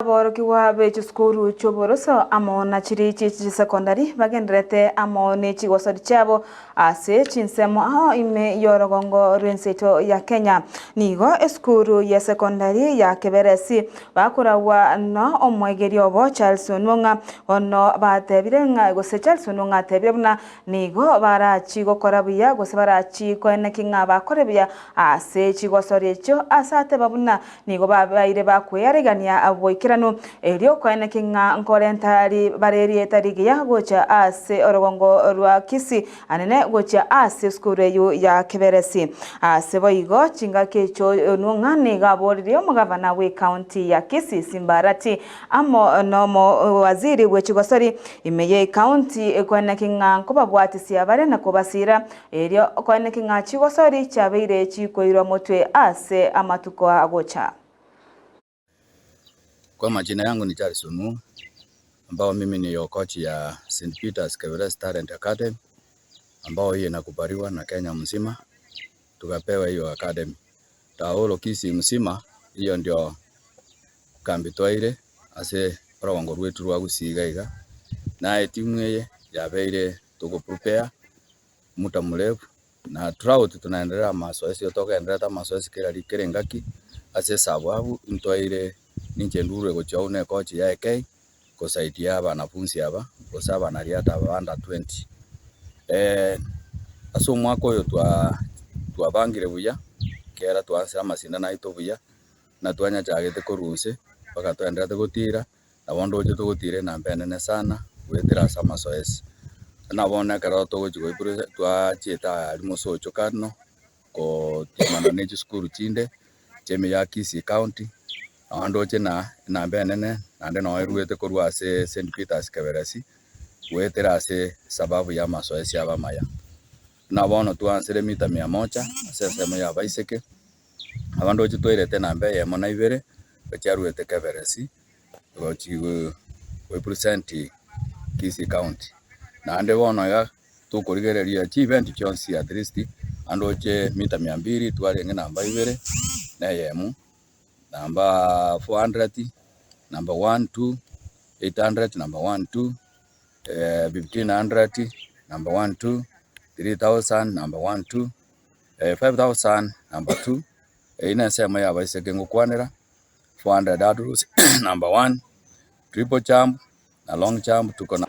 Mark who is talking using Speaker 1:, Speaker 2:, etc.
Speaker 1: Aborokigwa be chisukuru chi'oboroso amo na chiria chie chisekondari bagendererete amo ne chigosori chiabo ase chinsemo ao ime y'orogongo rw'enseto ya Kenya. Nigo esukuru ye sekondari ya Keberesi bakoragwa no omoegeria obo Charles Onwong'a bono batebire ng'a gose Charles Onwong'a atebire buna nigo barachi gokora buya gose barachi koeneki ng'a bakore buya ase chigosori echio ase ateba buna Nigo babaire bakwearegania boikeranu, erio koeneki ng'a nkorenta bare erieta rigiya gocha ase orogongo rwa Kisii, anene gochia ase esukuru eyio ya Keberesi. Ase boigo chingaki echio Onwong'a nigo aboririe omogavana bw'ecounty ya Kisii Simba Arati amo nomowaziri bw'echigosori ime y'ecounty koeneki ng'a nkobabwatisia bare na kobasira Erio okoeneke ng'a chigosori chiabeire chikoirwa motwe ase amatuko agocha.
Speaker 2: Kwa majina yangu ni Charles Onuo ambao mimi ni coach ya St Peters Keberes Talent Academy ambao hiyo inakubaliwa na Kenya mzima tukapewa hiyo academy. Taolo Kisii mzima hiyo ndio kambi twaire ase orogongo rwetu rwa Gusii iga iga na etimu eye yabeire tuko prepare muda mrefu na throughout tunaendelea amasoesi igo togendererete amasoesi kera ri kera engaki ase esabu abwo ntwaire ninche ndurwe gochia agwo na ecoach ya AK gosaidia abanafunsi aba gose abanariata aba under 20. Ase omwaka oyo twa twabangire buya ekiagera twaansire amasindano aito buya, buna twanyachagete korwa inse mpaka twaendererete gotira. Nabo ndoche togotira enamba enene sana goetera ase amasoesi. Buna bono ekero togochia goikuresa twachiete aria mosocho kano kotiemana ne chisukuru chinde chi'eme ya Kisii county, nabo ndoche na enamba enene naende noo eruete korwa ase St Peters Keberesi goetera ase esababu ya amasoesi aba amaya. Buna bono twansire mita mia moja ase ensemo ya abaiseke, nabo ndoche twairete enamba eyemo na ibere chiaruete Keberesi. Gochi gorepresent Kisii county. Naende bono iga tokorigereria chievent chionsi at least naende oche mita mia mbili twarenge namba ibere na eyemo, namba 400, namba one two, 800, namba one two, 1500, namba one two, 3000, namba one two, 5000, namba two, eyio na ensemo ya abaiseke ngokwanera. 400 hurdles number one, triple jump na long jump tuko na.